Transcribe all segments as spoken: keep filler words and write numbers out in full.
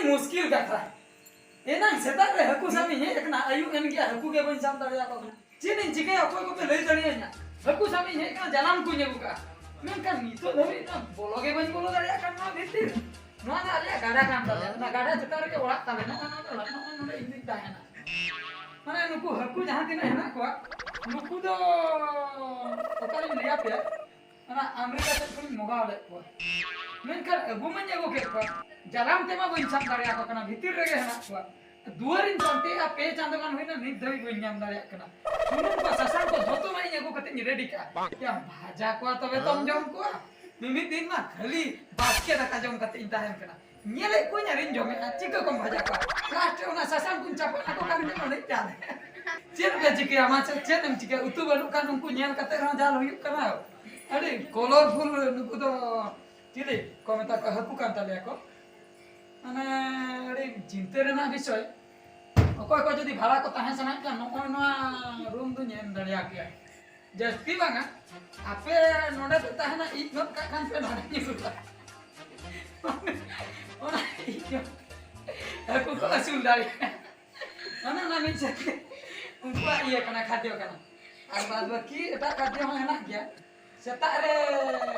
ᱢᱩᱥᱠᱤᱞ ᱠᱟᱛᱷᱟ᱾ ᱮᱱᱟᱝ ᱥᱮᱛᱟᱜ ᱨᱮ ᱦᱟᱹᱠᱩ ᱥᱟᱵ ᱤᱧ ᱦᱮᱡ ᱟᱠᱟᱱᱟ, ᱟᱹᱭᱩᱵ ᱮᱱ ᱜᱮᱭᱟ, ᱦᱟᱹᱠᱩ ᱜᱮ ᱵᱟᱹᱧ ᱥᱟᱵ ᱫᱟᱲᱮᱭᱟᱠᱚ ᱠᱟᱱᱟ᱾ ᱪᱮᱫ ᱤᱧ ᱪᱤᱠᱟᱹᱭᱟ, ᱚᱠᱚᱭ ᱠᱚᱯᱮ ᱞᱟᱹᱭ ᱫᱟᱲᱮᱭᱟᱹᱧᱟ? ᱦᱟᱹᱠᱩ ᱥᱟᱵ ᱤᱧ ᱦᱮᱡ ᱟᱠᱟᱱᱟ, ᱡᱟᱞᱟᱢ ᱠᱚᱧ ᱟᱹᱜᱩ ᱠᱟᱜᱼᱟ, ᱢᱮᱱᱠᱷᱟᱱ ᱱᱤᱛᱚᱜ ᱫᱷᱟᱹᱵᱤᱡ ᱫᱚ ᱵᱚᱞᱚ ᱜᱮ ᱵᱟᱹᱧ ᱵᱚᱞᱚ ᱫᱟᱲᱮᱭᱟᱜ ᱠᱟᱱᱟ ᱱᱚᱣᱟ ᱵᱷᱤᱛᱤᱨ᱾ ᱱᱚᱣᱟ ᱫᱚ ᱟᱞᱮᱭᱟᱜ ᱜᱟᱰᱟ ᱠᱟᱱ ᱛᱟᱞᱮᱭᱟ, ᱚᱱᱟ ᱜᱟᱰᱟ ᱪᱮᱛᱟᱱ ᱨᱮᱜᱮ ᱚᱲᱟᱜ ᱛᱟᱞᱮ, ᱱᱚᱜᱼᱚ ᱱᱚᱰᱮ ᱚᱲᱟᱜ, ᱱᱚᱜᱼᱚ ᱱᱚᱰᱮ ᱤᱧ ᱫᱩᱧ ᱛᱟᱦᱮᱱᱟ᱾ ᱢᱟᱱᱮ ᱱᱩᱠᱩ ᱦᱟᱹᱠᱩ ᱡᱟᱦᱟᱸ ᱛᱤᱱᱟᱹᱜ ᱦᱮᱱᱟᱜ ᱠᱚᱣᱟ, ᱱᱩᱠᱩ ᱫᱚ ᱚᱠᱟᱨᱤᱧ ᱞᱟᱹᱭ ᱟᱯᱮᱭᱟ, ᱚᱱᱟ ᱟᱢᱮᱨᱤᱠᱟ ᱥᱮᱫ ᱠᱷᱚᱱᱤᱧ ᱢᱚᱜᱟᱣ ᱞᱮᱫ ᱠᱚᱣᱟ, ᱢᱮᱱᱠᱷᱟᱱ ᱟᱹᱜᱩ ᱢᱟᱧ ᱟᱹᱜᱩ ᱠᱮᱫ ᱠᱚᱣᱟ, ᱡᱟᱞᱟᱢ ᱛᱮᱢᱟ ᱵᱟᱹᱧ ᱥᱟᱵ ᱫᱟᱲᱮᱭᱟᱠᱚ ᱠᱟᱱᱟ, ᱵᱷᱤᱛᱤᱨ ᱨᱮᱜᱮ ᱦᱮᱱᱟᱜ ᱠᱚᱣᱟ᱾ ᱫᱩᱣᱟᱹᱨᱤᱧ ᱯᱟᱱᱛᱮᱭᱟ, ᱯᱮ ᱪᱟᱸᱫᱳ ᱜᱟᱱ ᱦᱩᱭᱱᱟ, ᱱᱤᱛ ᱫᱷᱟᱹᱵᱤᱡ ᱵᱟᱹᱧ ᱧᱟᱢ ᱫᱟᱲᱮᱭᱟᱜ ᱠᱟᱱᱟ᱾ ᱥᱩᱱᱩᱢ ᱠᱚ ᱥᱟᱥᱟᱝ ᱠᱚ ᱡᱷᱚᱛᱚ ᱢᱟ ᱤᱧ ᱟᱹᱜᱩ ᱠᱟᱛᱮ ᱤᱧ ᱨᱮᱰᱤ ᱠᱟᱜᱼᱟ᱾ ᱭᱟ, ᱵᱷᱟᱡᱟ ᱠᱚᱣᱟ ᱛᱚᱵᱮ ᱛᱚᱢ ᱡᱚᱢ ᱠᱚᱣᱟ᱾ ᱢᱤᱢᱤᱫ ᱫᱤᱱ ᱢᱟ ᱠᱷᱟᱹᱞᱤ ᱵᱟᱥᱠᱮ ᱫᱟᱠᱟ ᱡᱚᱢ ᱠᱟᱛᱮ ᱤᱧ ᱛᱟᱦᱮᱱ ᱠᱟᱱᱟ᱾ ᱧᱮᱞᱮᱫ ᱠᱚᱣᱟᱧ ᱟᱨᱤᱧ ᱡᱚᱢᱮᱫᱼᱟ, ᱪᱤᱠᱟᱹ ᱠᱚᱢ ᱵᱷᱟᱡᱟ ᱠᱚᱣᱟ? ᱞᱟᱥᱴ ᱨᱮ ᱚᱱᱟ ᱥᱟᱥᱟᱝ ᱠᱚᱧ ᱪᱟᱯᱟᱫ ᱟᱠᱚ ᱠᱟᱱ ᱜᱮ ᱚᱸᱰᱮ ᱪᱟᱞᱮ᱾ ᱪᱮᱫ ᱯᱮ ᱪᱤᱠᱟᱹᱭᱟ ᱢᱟᱥᱮ? ᱪᱮᱫ ᱮᱢ ᱪᱤᱠᱟᱹᱭᱟ? ᱩᱛᱩ ᱵᱟᱹᱱᱩᱜ ᱠᱷᱟᱱ ᱩᱱᱠᱩ ᱧᱮᱞ ᱠᱟᱛᱮ ᱨᱮᱦᱚᱸ ᱡᱟᱞ ᱦᱩᱭᱩᱜ ᱠᱟᱱᱟ᱾ ᱟᱹᱰᱤ ᱠᱚᱞᱚᱨᱯᱷᱩᱞ ᱱᱩᱠᱩ ᱫᱚ ᱪᱤᱞᱤ ᱠᱚ ᱢᱮᱛᱟ ᱠᱚᱣᱟ, ᱦᱟᱹᱠᱩ ᱠᱟᱱ ᱛᱟᱞᱮᱭᱟ ᱠᱚ᱾ ᱢᱟᱱᱮ ᱟᱹᱰᱤ ᱪᱤᱱᱛᱟᱹ ᱨᱮᱱᱟᱜ ᱵᱤᱥᱚᱭ᱾ ᱚᱠᱚᱭ ᱠᱚ ᱡᱩᱫᱤ ᱵᱷᱟᱲᱟ ᱠᱚ ᱛᱟᱦᱮᱸ ᱥᱟᱱᱟᱭᱮᱫ ᱯᱮᱭᱟ, ᱱᱚᱜᱼᱚᱭ ᱱᱚᱣᱟ ᱨᱩᱢ ᱫᱚᱧ ᱮᱢ ᱫᱟᱲᱮᱭᱟᱯᱮᱭᱟ᱾ ᱡᱟᱹᱥᱛᱤ ᱵᱟᱝᱟ, ᱟᱯᱮ ᱱᱚᱰᱮ ᱯᱮ ᱛᱟᱦᱮᱱᱟ, ᱤᱡ ᱜᱚᱫ ᱠᱟᱜ ᱠᱷᱟᱱ ᱯᱮ ᱱᱚᱰᱮ ᱧᱩᱨᱩᱜᱼᱟ᱾ ᱚᱱᱟ ᱤᱡ ᱜᱚᱫ ᱦᱟᱹᱠᱩ ᱠᱚ ᱟᱹᱥᱩᱞ ᱫᱟᱲᱮᱭᱟᱜᱼᱟ᱾ ᱚᱱᱮ ᱚᱱᱟ ᱢᱤᱫ ᱥᱮᱫ ᱩᱱᱠᱩᱣᱟᱜ ᱤᱭᱟᱹ ᱠᱟᱱᱟ, ᱠᱷᱟᱫᱽᱭᱚ ᱠᱟᱱᱟ᱾ ᱟᱨ ᱵᱟᱫ ᱵᱟᱹᱠᱤ ᱮᱴᱟᱜ ᱠᱷᱟᱫᱽᱭᱚ ᱦᱚᱸ ᱦᱮᱱᱟᱜ ᱜᱮᱭᱟ᱾ ᱥᱮᱛᱟᱜ ᱨᱮ,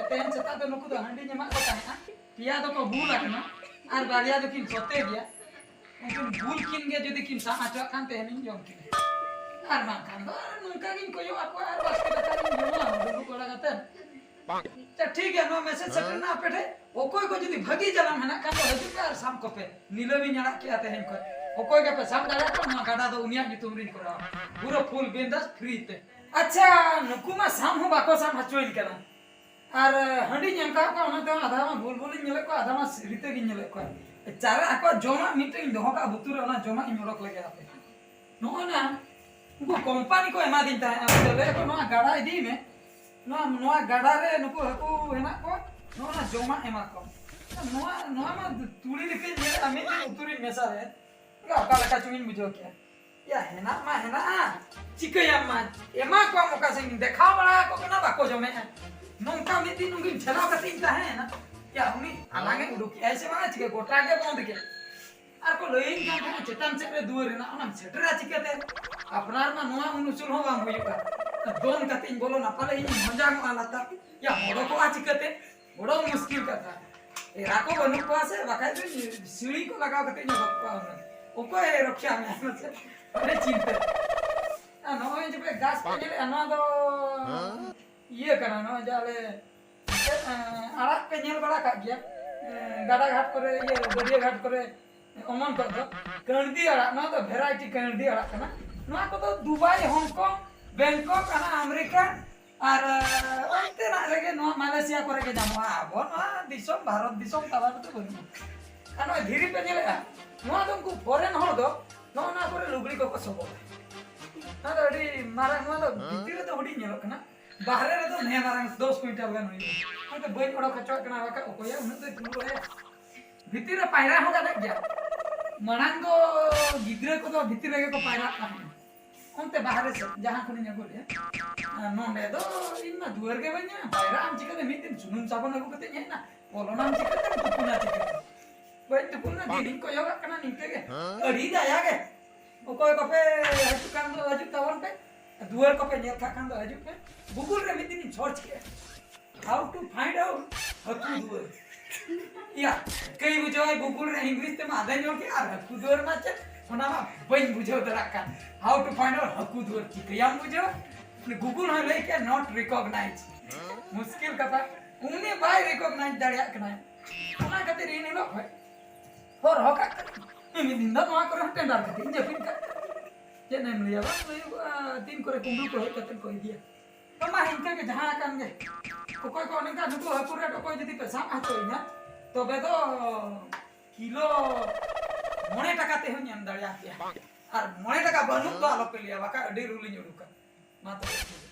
ᱛᱮᱦᱮᱧ ᱥᱮᱛᱟᱜ ᱫᱚ ᱱᱩᱠᱩ ᱫᱚ ᱦᱟᱺᱰᱤᱧ ᱮᱢᱟᱜ ᱠᱚ ᱛᱟᱦᱮᱸᱜᱼᱟ᱾ ᱯᱮᱭᱟ ᱫᱚᱠᱚ ᱵᱩᱞ ᱟᱠᱟᱱᱟ ᱟᱨ ᱵᱟᱨᱭᱟ ᱫᱚᱠᱤᱱ ᱥᱚᱛᱮ ᱜᱮᱭᱟ᱾ ᱩᱱᱠᱤᱱ ᱵᱩᱞ ᱠᱤᱱ ᱜᱮ ᱡᱩᱫᱤ ᱠᱤᱱ ᱥᱟᱵ ᱦᱚᱪᱚᱣᱟᱜ ᱠᱷᱟᱱ ᱛᱮᱦᱮᱧᱤᱧ ᱡᱚᱢ ᱠᱤᱱᱟ᱾ ᱟᱨ ᱵᱟᱝᱠᱷᱟᱱ ᱫᱚ ᱱᱚᱝᱠᱟ ᱜᱤᱧ ᱠᱚᱭᱚᱜ ᱟᱠᱚᱣᱟ ᱟᱨ ᱵᱟᱥᱠᱮ ᱫᱟᱠᱟ ᱞᱤᱧ ᱡᱚᱢᱟ ᱫᱩᱲᱩᱵ ᱵᱟᱲᱟ ᱠᱟᱛᱮ᱾ ᱟᱪᱪᱷᱟ, ᱴᱷᱤᱠ ᱜᱮᱭᱟ, ᱱᱚᱣᱟ ᱢᱮᱥᱮᱡᱽ ᱥᱮᱴᱮᱨ ᱮᱱᱟ ᱟᱯᱮ ᱴᱷᱮᱱ᱾ ᱚᱠᱚᱭ ᱠᱚ ᱡᱩᱫᱤ ᱵᱷᱟᱹᱜᱤ ᱡᱟᱞᱟᱢ ᱦᱮᱱᱟᱜ ᱠᱷᱟᱱ ᱫᱚ ᱦᱤᱡᱩᱜ ᱯᱮ ᱟᱨ ᱥᱟᱵ ᱠᱚᱯᱮ᱾ ᱱᱤᱞᱟᱹᱢᱤᱧ ᱟᱲᱟᱜ ᱠᱮᱜᱼᱟ ᱛᱮᱦᱮᱧ ᱠᱷᱚᱱ᱾ ᱚᱠᱚᱭ ᱜᱮᱯᱮ ᱥᱟᱵ ᱫᱟᱲᱮᱭᱟᱜ ᱠᱟᱱᱟ, ᱱᱚᱣᱟ ᱜᱟᱰᱟ ᱫᱚ ᱩᱱᱤᱭᱟᱜ ᱧᱩᱛᱩᱢ ᱨᱤᱧ ᱠᱚᱨᱟᱣᱟ᱾ ᱯᱩᱨᱟᱹ ᱯᱷᱩᱞ ᱵᱤᱱᱫᱟᱥ ᱯᱷᱨᱤ ᱛᱮ᱾ ᱟᱪᱪᱷᱟ, ᱱᱩᱠᱩ ᱢᱟ ᱥᱟᱵ ᱦᱚᱸ ᱵᱟᱠᱚ ᱥᱟᱵ ᱦᱚᱪᱚᱭᱤᱧ ᱠᱟᱱᱟ᱾ ᱟᱨ ᱦᱟᱺᱰᱤᱧ ᱮᱢ ᱠᱟᱜ ᱠᱚᱣᱟ, ᱚᱱᱟᱛᱮ ᱟᱫᱷᱟ ᱢᱟ ᱵᱷᱩᱞ ᱵᱷᱩᱞᱤᱧ ᱧᱮᱞᱮᱫ ᱠᱚᱣᱟ, ᱟᱫᱷᱟ ᱢᱟ ᱥᱟᱹᱨᱤ ᱛᱮᱜᱤᱧ ᱧᱮᱞᱮᱫ ᱠᱚᱣᱟ᱾ ᱪᱟᱨᱟ ᱟᱠᱚᱣᱟᱜ ᱡᱚᱢᱟᱜ ᱢᱤᱫᱴᱮᱱ ᱤᱧ ᱫᱚᱦᱚ ᱠᱟᱜᱼᱟ ᱵᱩᱛᱩᱨ ᱨᱮ, ᱚᱱᱟ ᱡᱚᱢᱟᱜ ᱤᱧ ᱚᱰᱚᱠ ᱞᱮᱜᱮ ᱦᱟᱯᱮ᱾ ᱱᱚᱜᱼᱚ ᱱᱟ ᱩᱱᱠᱩ ᱠᱳᱢᱯᱟᱱᱤ ᱠᱚ ᱮᱢᱟ ᱫᱤᱧ ᱛᱟᱦᱮᱸᱫ, ᱵᱩᱡᱷᱟᱹᱣ, ᱞᱟᱹᱭ ᱟᱠᱚ, "ᱱᱚᱣᱟ ᱜᱟᱰᱟ ᱤᱫᱤᱭ ᱢᱮ, ᱱᱚᱣᱟ, ᱱᱚᱣᱟ ᱜᱟᱰᱟ ᱨᱮ ᱱᱩᱠᱩ ᱦᱟᱹᱠᱩ ᱦᱮᱱᱟᱜ ᱠᱚᱣᱟ, ᱱᱚᱜᱼᱚ ᱱᱟ ᱡᱚᱢᱟᱜ ᱮᱢᱟ ᱠᱚᱢ᱾" ᱱᱚᱣᱟ, ᱱᱚᱣᱟ ᱢᱟ ᱛᱩᱲᱤ ᱞᱮᱠᱟᱧ ᱧᱮᱞᱮᱫᱼᱟ, ᱢᱤᱫ ᱫᱤᱱ ᱩᱛᱩ ᱨᱤᱧ ᱢᱮᱥᱟ ᱞᱮᱫ, ᱚᱠᱟ ᱞᱮᱠᱟ ᱪᱚᱝ ᱤᱧ ᱵᱩᱡᱷᱟᱹᱣ ᱠᱮᱜᱼᱟ᱾ ᱭᱟ, ᱦᱮᱱᱟᱜ ᱢᱟ ᱦᱮᱱᱟᱜᱼᱟ, ᱪᱤᱠᱟᱹᱭᱟᱢ ᱢᱟ, ᱮᱢᱟ ᱠᱚᱣᱟᱢ ᱚᱠᱟ ᱥᱮᱫ ᱤᱧ ᱫᱮᱠᱷᱟᱣ ᱵᱟᱲᱟ ᱟᱠᱚ ᱠᱟᱱᱟ, ᱵᱟᱠᱚ ᱡᱚᱢᱮᱜᱼᱟ᱾ ᱱᱚᱝᱠᱟ ᱢᱤᱫ ᱫᱤᱱ ᱩᱱᱠᱤᱱ ᱴᱷᱮᱞᱟᱣ ᱠᱟᱛᱮ ᱤᱧ ᱛᱟᱦᱮᱸᱭᱮᱱᱟ᱾ ᱭᱟ, ᱩᱱᱤ ᱟᱞᱟᱝ ᱮ ᱩᱰᱩᱠ ᱠᱮᱜᱼᱟᱭ ᱥᱮ ᱵᱟᱝᱟ, ᱪᱤᱠᱟᱹ ᱜᱚᱴᱟ ᱜᱮ ᱵᱚᱱᱫ ᱜᱮ᱾ ᱟᱨ ᱠᱚ ᱞᱟᱹᱭᱟᱹᱧ ᱠᱟᱱ ᱛᱟᱦᱮᱸᱫ ᱪᱮᱛᱟᱱ ᱥᱮᱫ ᱨᱮ ᱫᱩᱣᱟᱹᱨ ᱦᱮᱱᱟᱜ, ᱚᱱᱟᱢ ᱥᱮᱴᱮᱨᱟ ᱪᱤᱠᱟᱹᱛᱮ? ᱟᱯᱱᱟᱨ ᱢᱟ ᱱᱚᱣᱟ ᱩᱱᱩᱥᱩᱞ ᱦᱚᱸ ᱵᱟᱝ ᱦᱩᱭᱩᱜᱼᱟ᱾ ᱫᱚᱱ ᱠᱟᱛᱮ ᱤᱧ ᱵᱚᱞᱚᱱᱟ, ᱯᱟᱞᱮ ᱤᱧ ᱢᱚᱡᱟᱝᱚᱜᱼᱟ ᱞᱟᱛᱟᱨ᱾ ᱭᱟ, ᱚᱰᱚᱠᱚᱜᱼᱟ ᱪᱤᱠᱟᱹᱛᱮ? ᱵᱚᱲᱚ ᱢᱩᱥᱠᱤᱞ ᱠᱟᱛᱷᱟ᱾ ᱮᱨᱟ ᱠᱚ ᱵᱟᱹᱱᱩᱜ ᱠᱚᱣᱟ ᱥᱮ, ᱵᱟᱠᱷᱟᱡ ᱫᱚ ᱥᱤᱲᱤ ᱠᱚ ᱞᱟᱜᱟᱣ ᱠᱟᱛᱮ ᱤᱧ ᱚᱰᱚᱠ ᱠᱚᱣᱟ ᱦᱩᱱᱟᱹᱝ᱾ ᱚᱠᱚᱭ ᱨᱚᱠᱷᱟ ᱢᱮᱭᱟ ᱢᱟᱥᱮ? ᱟᱹᱰᱤ ᱪᱤᱱᱛᱟᱹ᱾ ᱟᱨ ᱱᱚᱜᱼᱚᱭ ᱡᱮ ᱯᱮ ᱜᱷᱟᱥ ᱯᱮ ᱧᱮᱞᱮᱫᱼᱟ, ᱱᱚᱣᱟ ᱫᱚ ᱤᱭᱟᱹ ᱠᱟᱱᱟ, ᱱᱚᱜᱼᱚᱭ ᱡᱮ ᱟᱞᱮ ᱮᱸ, ᱟᱲᱟᱜ ᱯᱮ ᱧᱮᱞ ᱵᱟᱲᱟ ᱠᱟᱜ ᱜᱮᱭᱟ? ᱮᱸ, ᱜᱟᱰᱟ ᱜᱷᱟᱴ ᱠᱚᱨᱮ, ᱤᱭᱟᱹ, ᱜᱟᱹᱰᱭᱟᱹ ᱜᱷᱟᱴ ᱠᱚᱨᱮ ᱚᱢᱚᱱ ᱠᱚᱜ ᱫᱚ ᱠᱟᱹᱬᱫᱤ ᱟᱲᱟᱜ, ᱱᱚᱣᱟ ᱫᱚ variety ᱠᱟᱹᱬᱫᱤ ᱟᱲᱟᱜ ᱠᱟᱱᱟ᱾ ᱱᱚᱣᱟ ᱠᱚᱫᱚ ᱫᱩᱵᱟᱭ, ᱦᱚᱝᱠᱚᱝ, ᱵᱮᱝᱠᱚᱠ, ᱦᱟᱱᱟ ᱟᱢᱮᱨᱤᱠᱟ ᱟᱨ, ᱮᱸ, ᱚᱱᱛᱮᱱᱟᱜ ᱨᱮᱜᱮ, ᱱᱚᱣᱟ ᱢᱟᱞᱮᱥᱤᱭᱟ ᱠᱚᱨᱮ ᱜᱮ ᱧᱟᱢᱚᱜᱼᱟ᱾ ᱟᱵᱚ ᱱᱚᱣᱟ ᱫᱤᱥᱚᱢ, ᱵᱷᱟᱨᱚᱛ ᱫᱤᱥᱚᱢ ᱛᱟᱞᱟ ᱨᱮᱫᱚ ᱵᱟᱹᱱᱩᱜᱼᱟ᱾ ᱟᱨ ᱱᱚᱜᱼᱚᱭ ᱫᱷᱤᱨᱤ ᱯᱮ ᱧᱮᱞᱮᱫᱼᱟ, ᱱᱚᱣᱟ ᱫᱚ ᱩᱱᱠᱩ foreign ᱦᱚᱲ ᱫᱚ ᱱᱚᱜᱼᱚ ᱱᱚᱣᱟ ᱠᱚᱨᱮ ᱞᱩᱜᱽᱲᱤ ᱠᱚᱠᱚ ᱥᱚᱵᱚᱫᱟ᱾ ᱱᱚᱣᱟ ᱫᱚ ᱟᱹᱰᱤ ᱢᱟᱨᱟᱝ, ᱱᱚᱣᱟ ᱫᱚ ᱵᱷᱤᱛᱤᱨ ᱨᱮᱫᱚ ᱦᱩᱰᱤᱧ ᱧᱮᱞᱚᱜ ᱠᱟᱱᱟ, ᱵᱟᱦᱨᱮ ᱨᱮᱫᱚ ᱱᱮ ᱢᱟᱨᱟᱝ ᱫᱚᱥ ᱠᱩᱭᱤᱱᱴᱟᱞ ᱜᱟᱱ ᱦᱩᱭᱩᱜᱼᱟ᱾ ᱚᱱᱟᱛᱮ ᱵᱟᱹᱧ ᱚᱰᱚᱠ ᱦᱚᱪᱚᱣᱟᱜ ᱠᱟᱱᱟ, ᱵᱟᱠᱷᱟᱡ ᱚᱠᱚᱭᱟ ᱩᱱᱟᱹᱜ ᱫᱚᱭ ᱛᱩᱞᱟᱹᱣ ᱵᱟᱲᱟᱭᱟ᱾ ᱵᱷᱤᱛᱤᱨ ᱨᱮ ᱯᱟᱭᱨᱟ ᱦᱚᱸ ᱜᱟᱱᱚᱜ ᱜᱮᱭᱟ, ᱢᱟᱲᱟᱝ ᱫᱚ ᱜᱤᱫᱽᱨᱟᱹ ᱠᱚᱫᱚ ᱵᱷᱤᱛᱤᱨ ᱨᱮᱜᱮ ᱠᱚ ᱯᱟᱭᱨᱟᱜ ᱛᱟᱦᱮᱸᱫ᱾ ᱚᱱᱛᱮ ᱵᱟᱦᱨᱮ ᱥᱮᱫ ᱡᱟᱦᱟᱸ ᱠᱷᱚᱱᱤᱧ ᱟᱹᱜᱩ ᱞᱮᱫᱼᱟ, ᱟᱨ ᱱᱚᱸᱰᱮ ᱫᱚ ᱤᱧ ᱢᱟ ᱫᱩᱣᱟᱹᱨ ᱜᱮ ᱵᱟᱹᱧ ᱧᱟᱢᱟ, ᱯᱟᱭᱨᱟᱜ ᱟᱢ ᱪᱤᱠᱟᱹᱛᱮ? ᱢᱤᱫ ᱫᱤᱱ ᱥᱩᱱᱩᱢ ᱥᱟᱵᱚᱱ ᱟᱹᱜᱩ ᱠᱟᱛᱮᱧ ᱦᱮᱡ ᱮᱱᱟ, ᱵᱚᱞᱚᱱᱟᱢ ᱪᱤᱠᱟᱹᱛᱮ? ᱛᱩᱯᱩᱱᱟ ᱪᱤᱠᱟᱹᱛᱮ? ᱵᱟᱹᱧ ᱛᱩᱯᱩᱱᱟ, ᱫᱤᱱᱤᱧ ᱠᱚᱭᱚᱜᱟᱜ ᱠᱟᱱᱟ ᱱᱤᱝᱠᱟᱹ ᱜᱮ᱾ ᱟᱹᱰᱤ ᱫᱟᱭᱟ ᱜᱮ, ᱚᱠᱚᱭ ᱵᱟᱯᱮ ᱦᱤᱡᱩᱜ ᱠᱟᱱ ᱫᱚ ᱦᱤᱡᱩᱜ ᱛᱟᱵᱚᱱ ᱯᱮ, ᱫᱩᱣᱟᱹᱨ ᱠᱚᱯᱮ ᱧᱮᱞ ᱠᱟᱜ ᱠᱷᱟᱱ ᱫᱚ ᱦᱤᱡᱩᱜ ᱯᱮ᱾ Google ᱨᱮ ᱢᱤᱫ ᱫᱤᱱᱤᱧ search ᱠᱮᱫᱼᱟ, how to find out ᱦᱟᱹᱠᱩ ᱫᱩᱣᱟᱹᱨ᱾ ᱭᱟ, ᱠᱟᱹᱭ ᱵᱩᱡᱷᱟᱹᱣᱟᱭ Google ᱨᱮ ᱤᱝᱞᱤᱥ ᱛᱮᱢᱟ ᱟᱫᱚᱧ ᱚᱞ ᱠᱮᱫ, ᱟᱨ ᱦᱟᱹᱠᱩ ᱫᱩᱣᱟᱹᱨ ᱢᱟ ᱪᱮᱫ, ᱚᱱᱟ ᱢᱟ ᱵᱟᱹᱧ ᱵᱩᱡᱷᱟᱹᱣ ᱫᱟᱲᱮᱭᱟᱜ ᱠᱟᱱ᱾ How to find out ᱦᱟᱹᱠᱩ ᱫᱩᱣᱟᱹᱨ ᱪᱤᱠᱟᱹᱭᱟᱢ ᱵᱩᱡᱷᱟᱹᱣᱟ? Google ᱦᱚᱸᱭ ᱞᱟᱹᱭ ᱠᱮᱫᱼᱟ, not recognize᱾ ᱢᱩᱥᱠᱤᱞ ᱠᱟᱛᱷᱟ᱾ ᱩᱱᱤ ᱵᱟᱭ recognize ᱫᱟᱲᱮᱭᱟᱜ ᱠᱟᱱᱟ᱾ ᱚᱱᱟ ᱠᱷᱟᱹᱛᱤᱨ ᱤᱧ ᱦᱤᱞᱳᱜ ᱠᱷᱚᱡ ᱦᱚᱨᱦᱚ ᱠᱟᱜ ᱠᱟᱱᱟ᱾ ᱢᱤᱫ ᱫᱤᱱ ᱫᱚ ᱱᱚᱣᱟ ᱠᱚᱨᱮ ᱦᱚᱸ ᱴᱮᱱᱰᱟᱨ ᱠᱟᱛᱮ ᱤᱧ ᱡᱟᱹᱯᱤᱫ ᱠᱟᱜ ᱠᱟᱱᱟ᱾ ᱪᱮᱫ ᱮᱢ ᱞᱟᱹᱭᱟ, ᱵᱟᱝ ᱦᱩᱭᱩᱜᱼᱟ᱾ ᱛᱤᱱ ᱠᱚᱨᱮ ᱠᱩᱢᱵᱽᱲᱩ ᱠᱚ ᱦᱮᱡ ᱠᱟᱛᱮ ᱠᱚ ᱤᱫᱤᱭᱟ᱾ ᱢᱟ ᱤᱱᱠᱟᱹ ᱜᱮ ᱡᱟᱦᱟᱸ ᱟᱠᱟᱱ ᱜᱮ᱾ ᱚᱠᱚᱭ ᱠᱚ ᱚᱱᱮ ᱚᱱᱠᱟ ᱱᱩᱠᱩ ᱦᱟᱹᱠᱩ ᱨᱮᱴ ᱚᱠᱚᱭ ᱡᱩᱫᱤ ᱯᱮ ᱥᱟᱵ ᱦᱚᱪᱚᱭᱤᱧᱟ, ᱛᱚᱵᱮ ᱫᱚ ᱠᱤᱞᱳ ᱢᱚᱬᱮ ᱴᱟᱠᱟ ᱛᱮᱦᱚᱸᱧ ᱮᱢ ᱫᱟᱲᱮᱭᱟᱯᱮᱭᱟ᱾ ᱟᱨ ᱢᱚᱬᱮ ᱴᱟᱠᱟ ᱵᱟᱹᱱᱩᱜ ᱫᱚ ᱟᱞᱚᱯᱮ ᱞᱟᱹᱭᱟ, ᱵᱟᱠᱷᱟᱡ ᱟᱹᱰᱤ ᱨᱩᱞᱤᱧ ᱩᱰᱩᱠᱟ᱾ ᱢᱟ ᱛᱚᱵᱮ᱾